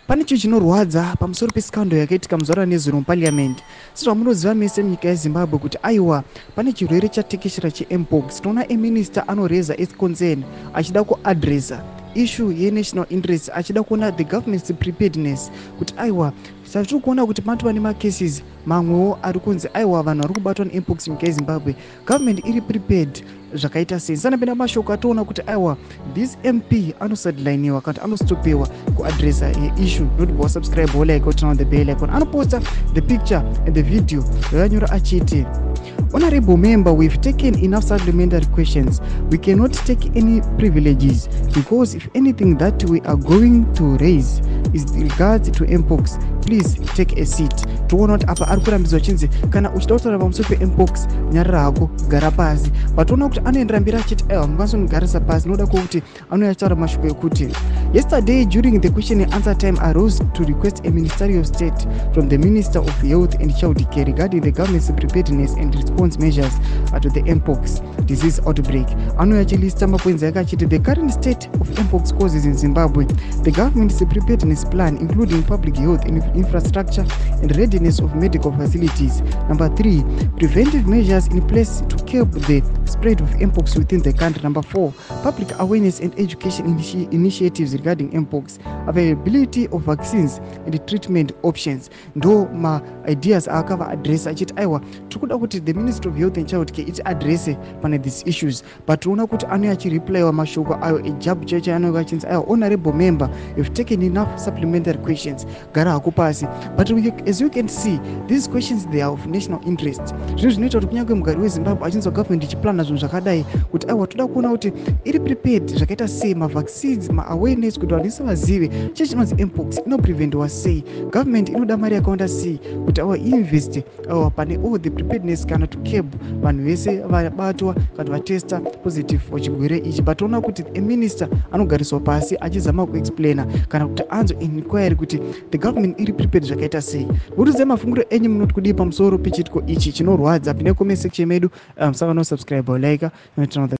Pane chinhu chinorwadza pamusoro pescandal yakaitika muzuva ranezuro muparliament. Sezvamunoziva mese munyika yeZimbabwe kuti aiwa, pane chirwere chatekeshera cheMpox. Tinoona eminister anoreza concern achida kuadresa issue yenational interest, achida kuona the government's preparedness kuti aiwa, satiri kuona kuti patova nemacases mamwewo ari kunzi aiwa, vanhu vari kubatwa nempox munyika yeZimbabwe. Government iri prepared zvakaita sei? Sanapinda mashoko atoona kuti aiwa, this MP anosidelinewa kana kuti anostopewa kuadresa yeissue. Not wasubscribe, wolike, turn on the bell icon. Anoposta the picture and the video yakanyora achiti, "Honorable member, we've taken enough supplementary questions. We cannot take any privileges because if anything that we are going to raise is regards to mpox, please take a seat." Toona kuti apa ari kurambidzwa chinzi kana uchida kutaura pamusoro pempox, nyarara hako, gara pasi. Patoona kuti anoendera mberi achiti aiwa, mukwanisa kunigarisa pasi noda kwokuti anouya achitaura mashoko ekuti, "Yesterday during the question and answer time, I rose to request a ministerial state from the Minister of Health and Child Care regarding the government's preparedness and response measures to the mpox disease outbreak." Anouya achilista mapoints ake achiti, "The current state of mpox causes in Zimbabwe, the government's preparedness plan including public health infrastructure and readiness of medical facilities. Number three, preventive measures in place to curb the spread of mpox within the country. Number four, public awareness and education initiatives regarding mpox, availability of vaccines and treatment options." Ndo maideas aakava address achiti aiwa, tiri kuda kuti the Ministry of Health and Child Care itiadrese pane these issues. But toona kuti anouya achireplyiwa mashoko ayo ejab chaicho anouya achinzi aiwa, honorable member, you've taken enough supplementary questions, gara hako pasi. But as you can see, these questions, they are of national interest. Zvinhu zvinoita kuti kunyange mugari weZimbabwe achinzwa government ichiplana zvinhu zvakadai kuti aiwa, toda kuona kuti iri prepared zvakaita sei, mavaccines, maawareness, kuti vanhu vese vazive chii chinonzi mpox, inopreventwa sei, government inoda mari yakawanda sei kuti aiwa, invest aiwa pane all the preparedness kana to curb vanhu vese vabatwa kana vatesta positive for chirwere ichi. But toona kuti eminister anogariswa pasi achizama kuexplaina kana kuti anzo inquiry kuti the government iri prepared zvakaita sei. Mutiudzai mafungiro enyu, munoti kudii pamusoro pechiitiko ichi chinorwadza? Pine comment section medu. Saka nosubscribe, like.